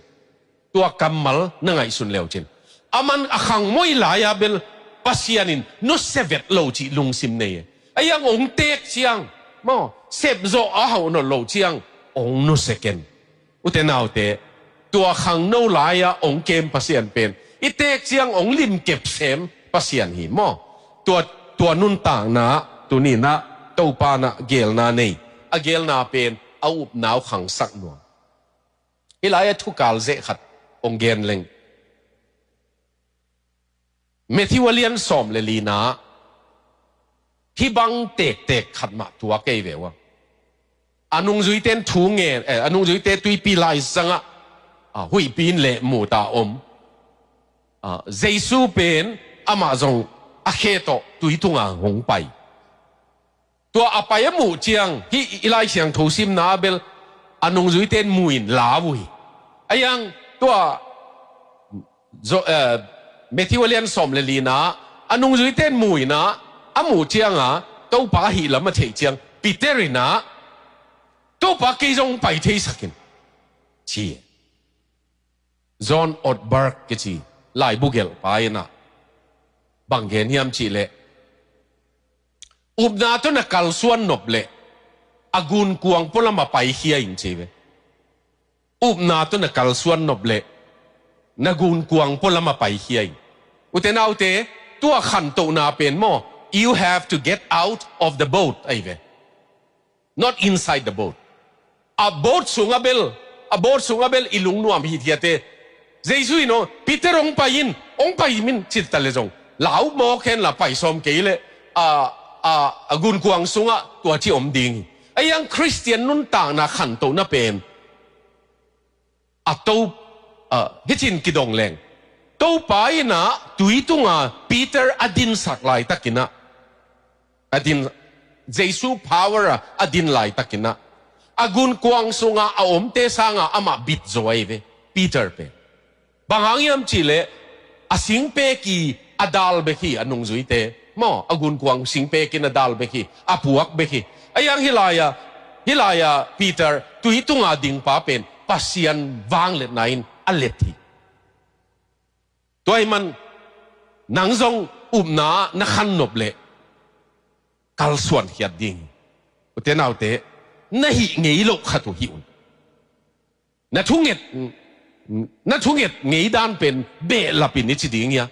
Tua kammal na ngaihsun le uh cin, aman a khangmoi lai-a bel Pasian in nusia vet lo cih lungsim nei e. Ahi hang hong teek ciang maw, sepzawh a hauh nawn lo ciang hong nusia ken. Ute naute, tua khangno lai-a hong kem Pasian pen i teek ciang hong limkep sem Pasian hi maw? Tua, tua nuntakna ah tuni in ah Topa in ah geelna nei. A geelna pen a upna uh khangsak nuam. Hih lai-ah thukal zeh khat hong gen leng. Matthew a lian sawm le lina ah hih bang tektek khat mah tuak ei ve uh a. A nungzuite in thu ngen, eh, a nungzuite tuipi laizang ah, ah, huihpi in lehmut a om. Ah, Jesu pen amah zong a khe tawh tui tunga hong pai. Tua a pai a muh ciang, hih i Lai Siangtho simna ah bel a nungzuite in mu in lau uh hi. A iang tua zo-, eh, Matthew a lian sawm le lina, a nungzuite in mu in ah, a muh cianga Topa ahih lam a theih ciang, Peter in ah, "Topa, kei zong pai theisak in," ci. John Ortberg kici laibu gelhpa in ah bang gen hiam cih leh, "Upna tawh na kalsuan nop leh a gunkuang pualam ah paikhia in," ci ve. "Upna tawh na kalsuan nop leh na gunkuang pualam ah paikhia in." Ute naute, tua khantohna pen maw, you have to get out of the boat, ahi ve. Not inside the boat. A boat sungah bel, a boat sungah bel i lungnuam hithiate. Jesu in aw, "Peter, hong pai in, hong pai in," ci ta leh zong, "Lau mawk hen la, pai sawm kei leh a, a, a gunkuang sungah tua ci om ding hi." A iang Khristian nuntakna khantohna pen a to, ah, hicin kidong leng, Topa in ah tui tunga Peter a dinsak laitakin ah, a din, Jesu power ah a din laitakin ah, a gunkuang sunga a omte sanga amah bit zaw ahi ve, Peter pen. Bang hang hiam cih leh, a singpek in a dal bek hi, a nungzuite maw, a gunkuang singpek in a dal bek hi, a puak bek hi. A iang hih lai-ah, hih lai-ah Peter tui tunga dingpa pen Pasian vangliatna in a let hi. Tua ahih man nang zong upna na khan nop leh kalsuan khiat ding hi. Ute naute, na hih ngei loh khat uh hih un. Na thunget, na thunget ngei dan pen behlap in i ci ding hia?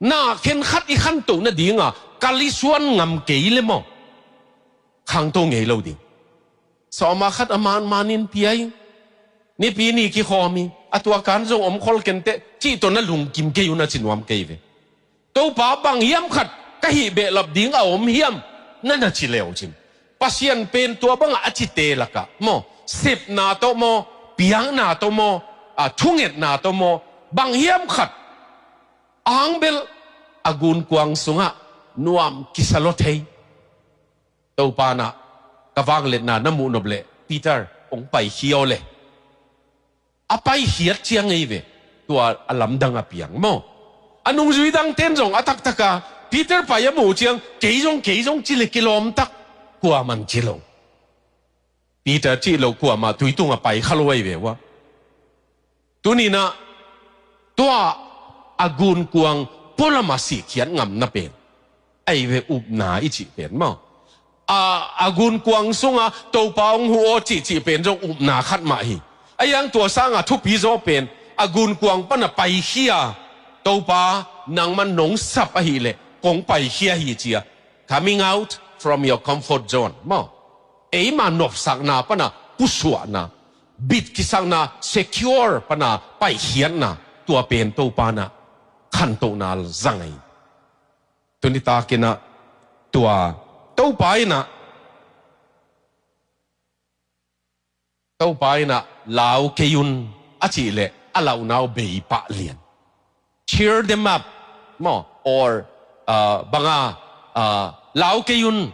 Na khenkhat i khantoh nadinga kal i suan ngam kei leh maw, khangto ngei lo ding. Sawma khat a manman in pia in, Nipi ni kikhawm hi, a tua kan zong om khol kenteh, cih tawh na lungkim kei un a ci nuam kei ve. Topa, bang hiam khat ka hih behlap ding a om hiam, na na ci le uh cin. Pasian pen tua bangah a cite lakah maw, sepna tawh maw, piakna tawh maw, a, thungetna tawh maw, bang hiam khat a hang bel a gunkuang sungah nuam kisa lua thei. Topa in ah ka vangliatna na muh nop leh, Peter, hong paikhia aw le. A paikhiat ciang ahi ve, tua a lamdang a piang maw. A nungzui dangte'n zong a taktaka Peter pai a muh ciang, "Kei zong, kei zong," ci le kilawm tak, kuaman ci lo. Peter cih lo kuamah tui tungah pai kha lo ahi ve ua. Tuni-in ah tua a gunkuang pualam a sihkhiat ngamna pen ahi ve, upna i cih pen maw. A, a gunkuang sungah Topa hong huh aw cihcih pen zong upna khat mah hi. A iang tua sangah thupi zaw pen a gunkuang pan a paikhia, "Topa, nangman nong sap ahih leh kong paikhia hi," ci-a, coming out from your comfort zone maw. Eima nopsakna pan a pusuahna, bit kisakna, secure pan a paikhiatna, tua pen Topa in ah khantohna zang ahi. Tuni takin ah tua Topa in ah, Topa in ah, "Lau kei un," a cih leh a lauhna uh bei pah lian. Cheer them up maw, or, uh, banga, uh, "Lau kei un,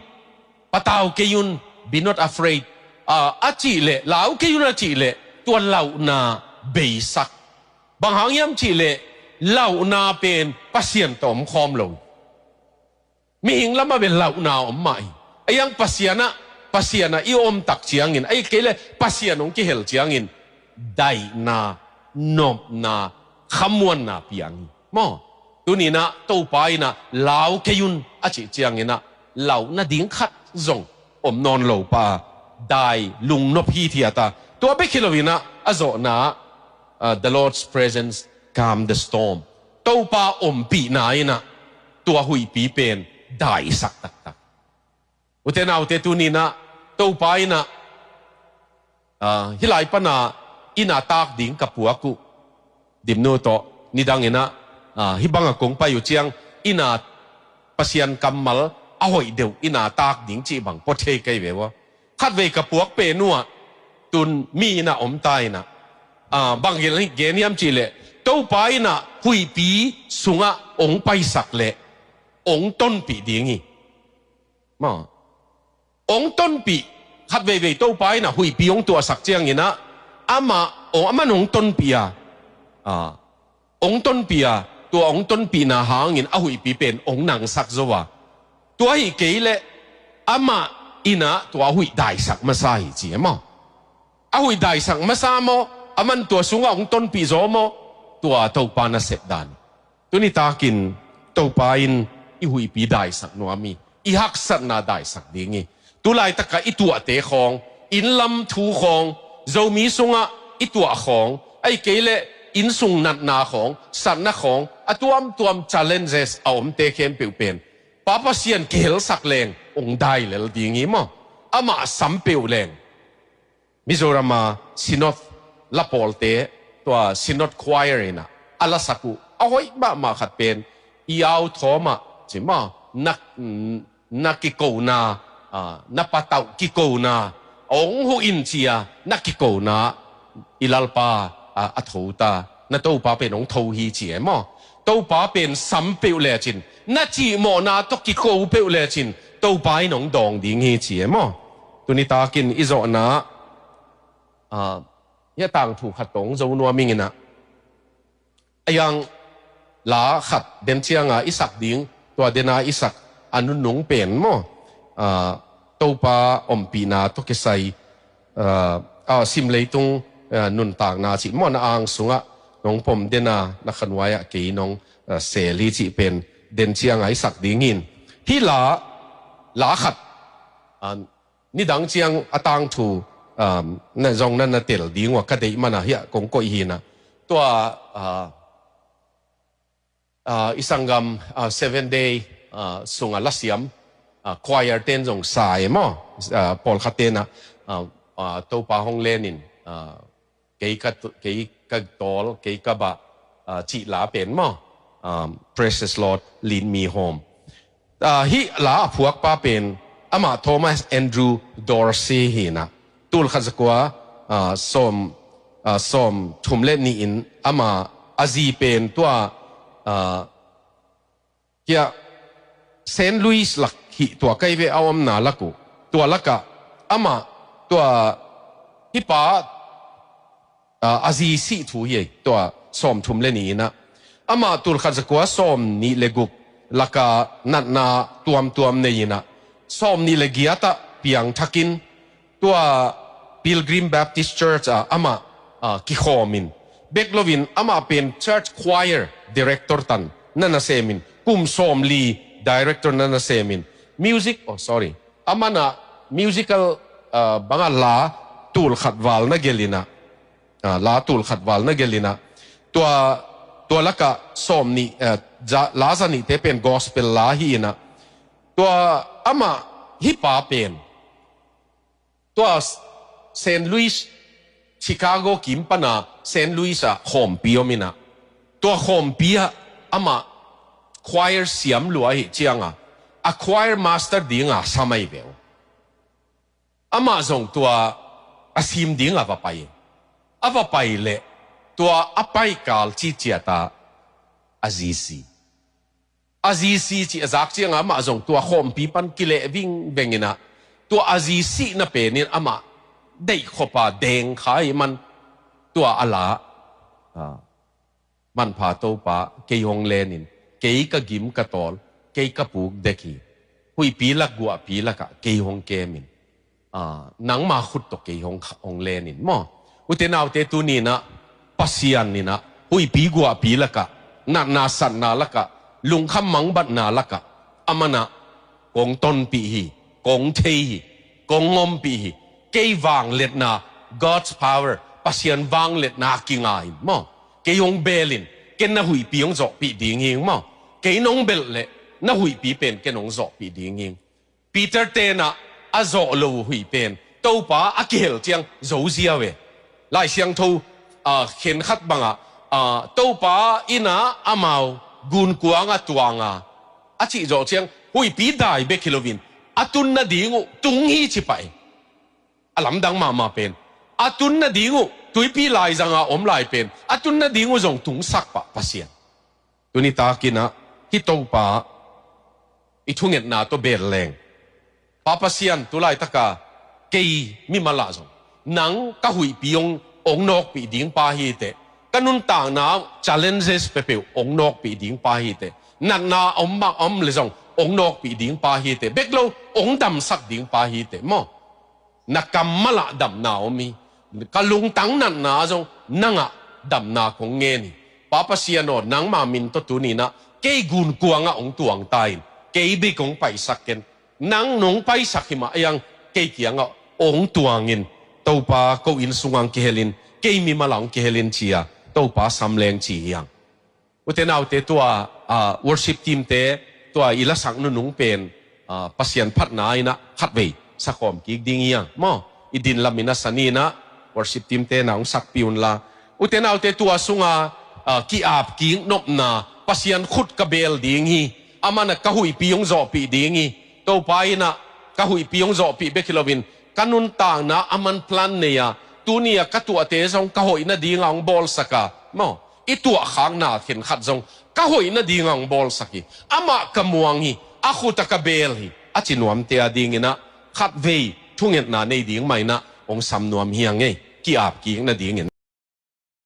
patau kei un, be not afraid," uh, a cih leh, "Lau kei un," a cih leh tua lauhna beisak. Bang hang hiam cih leh lauhna pen Pasian tawh om khawm lo. Mihing lamah bel lauhna om mah hi. A iang Pasian ah, Pasian ah i om tak ciangin, ahih kei leh Pasian hong kihel ciangin, daihna, nopna, khamuanna piang hi maw. Tuni-in ah Topa in ah, "Lau kei un," a cih ciangin ah lauhna ding khat zong om nawn lo pah a, dai lungnop hithiat a. Tua bek hi lo-in ah a zawhna ah, uh, "The Lord's presence calm the storm." Topa ompihna in ah tua huihpi pen daisak taktak. Ute naute, tuni-in ah Topa in ah, ah, hih lai pan a inn a tak ding ka puak uh. Dimnu tawh nidangin ah, ah, hih bangah kong pai uh ciang, inn a Pasian kammal a hoih deuh inn a tak ding cih bang pua thei ka hi ve ua. Khatvei ka puak pen uh ah, tun mi in ah om ta in ah, ah, bang gen, gen hiam cih leh, Topa in ah huihpi sungah hong paisak leh hong tonpih ding hi. Maw, hong tonpih, khat veivei Topa in ah huihpi hong tuahsak ciangin ah, amah, hong, aman hong tonpih a, ah, hong tonpih a, tua hong tonpihna hangin a huihpi pen hong nangsak zo a. Tua hi kei leh amah in ah tua huih daisak masa hi ci e maw. A huih daisak masa maw, aman tua sungah hong tonpih zaw maw, tua Topa nasep dan. Tuni takin Topa in i huihpi daisak nuam hi, i haksatna daisak ding hi. Tulaitakah i tuahte khawng, inn lam thu khawng, Zomi sungah i tuah khawng, ahih kei leh inn sung natna khawng, satna khawng, a tuamtuam challenges a omte khempeuh pen Pa Pasian kihelsak leng hong dai lel ding hi maw. Amah sam peuh leng. Mizoram a Synod la pawlte, tua Synod Choir in ah a lasak uh a hoih mahmah khat pen, i au thawm ah ci maw, na, na kikona, ah, na patauh kikona hong huh in ci a, na kikona i Lalpa, ah, a tho ta, na Topa pen hong tho hi ci e maw. Topa pen sam peuh lecin, na cihmawhna tawh kiko peuh lecin Topa in hong dawng ding hi ci e maw. Tuni takin i zawhna, ah, hih a tangthu khat tawh hong zo nuam ing in ah, a yang la khat den cianga i sak ding, tua dena i sak a nunung pen maw, ah, Topa ompihna tawh kisai, ah, ah, sim leitung, ah, nuntakna cih maw, na ang sungah nong pom dena na khanuai ah kei nong, ah, sel hi cih pen den cianga i sak ding in. Hih la, la khat, ah, nidang ciang a tangthu, um, na zong na na tel ding uh a ka deih mana hiah kong koih hi in ah. Tua, uh, uh, i sanggam, uh, Seven Day, uh, sunga lasiam, uh, choir ten zong sa e maw. Uh, pawlkhat ten ah, uh, uh, Topa hong len in, uh, kei ka tu-, kei ka tawl, kei ka bah, ah, cih la pen maw. Um, Precious Lord, lead me home. Ah, hih la a phuakpa pen amah Thomas Andrew Dorsey hi in ah. Tulkhat zakua, ah, sawm, ah, sawm thum le nih in amah a zi pen tua, ah, Hiah Saint Louis lak hih tua kai ve a omna lak uh. Tua lakah amah tua hih pa, ah, a zi sih thu hi ei, tua sawm thum le nih in ah. Amah tulkhat zakua sawm nih le guk lakah natna tuamtuam nei in ah, sawm nih le giat ah piangthakin tua Pilgrim Baptist Church ah amah, ah, kikhawm in, bek loin amah pen church choir director tan na nasem in, kum sawmli director na nasem in, music, oh, sorry, amah na musical, ah, banga la tulkhat val na gelh in ah, ah, la tulkhat val na gelh in ah, tua, tua lakah sawm nih, ah, za, la za nihte pen gospel la hi in ah, tua amah hih pa pen tua Saint Louis, Chicago kim pana Saint Louis ah khawmpi om in ah, tua khawmpi ah amah choir siam lua ahih cianga a choir master dinga sam ahi ve uh. Amah zong tua a sim dinga va pai. A va pai leh tua a paikal ciciat ah a zi si. A zi si cih a zak ciangah amah zong tua khawmpi pan kileh vingveng in ah, tua a zi sihna pen in amah deih khop a deng kha ahih man tua a la, ah, manpha Topa, kei hong len in, kei ka gim ka tawl, kei ka puk dek hi. Huihpi lak guahpi lakah kei hong kem in. Ah, nangma khut tawh kei hong, hong len in maw. Ute naute, tuni in ah Pasian in ah huihpi guahpi lakah, natna satna lakah, lungkham mangbatna lakah amah in ah kong tonpih hi, kong thei hi, kong ompih hi. Kei vangliatna, God's power, Pasian vangliatna kinga in maw. Kei hong bel in, ken na huihpi hong zawhpih ding hi maw. Kei nong belh leh na huihpi pen ken hong zawhpih ding hi. Peter ten ah a zawh lo huih pen Topa a kihel ciang zo ziau e. Lai Siangtho, ah, khenkhat bangah, ah, Topa in ah amau gunkuang ah tuang a, a cih zawh ciang huihpi dai bek hi loin a tun nading uh tung hi ci pah e. A lamdang mahmah pen a tun nading uh tuipi laizanga om lai pen a tun nading uh zong tungsak pah Pasian. Tuni takinah hih Topa i thungetna tawh bel leng, Pa Pasian, tu laitaka kei mimal ah zong nang ka huihpi hong, hong nawkpih ding pa hi teh, ka nuntakna challenges peuhpeuh hong nawkpih ding pa hi teh, natna om mah om le zong hong nawkpih ding pa hi teh, bek lo hong damsak ding pa hi teh maw. Na kammal ah damna om hi. Ka lungtang natna zong nangah damna kong ngen hi. Pa Pasian aw, nangma min tawh tuninah kei gunkuangah hong tuang ta in, kei bek hong paisak ken. Nang nong paisak hi mah hiang, kei kiangah hong tuangin, Topa ko inn sungah hong kihelin, kei mimal ah hong kihelin ci-a Topa samleng ci hiang. Ute naute, tua, ah, worship team te, tua i lasak nunung pen, ah, Pasian phatna inah khatvei sakhawm kik ding hiang maw. I din lamin a saninah worship team te na hong sakpih unla. Ute naute, tua sunga, ah, ki-ap kik nopna, Pasian khut ka bel ding hi. Aman a ka huihpi hong zawhpih ding hi. Topa inah ka huihpi hong zawhpih bek hi loin ka nuntakna aman plan nei-a, tuni-a ka tuahte zong ka hoih nadinga hong bawlsak a maw, i tuahkhakna khenkhat zong ka hoih nadinga hong bawlsak hi. Amah ka muang hi, a khuta ka bel hi, a ci nuamte a dinginah khatvei thungetna nei ding mah inah hong sam nuam hiang ei, ki-ap kik nadingin.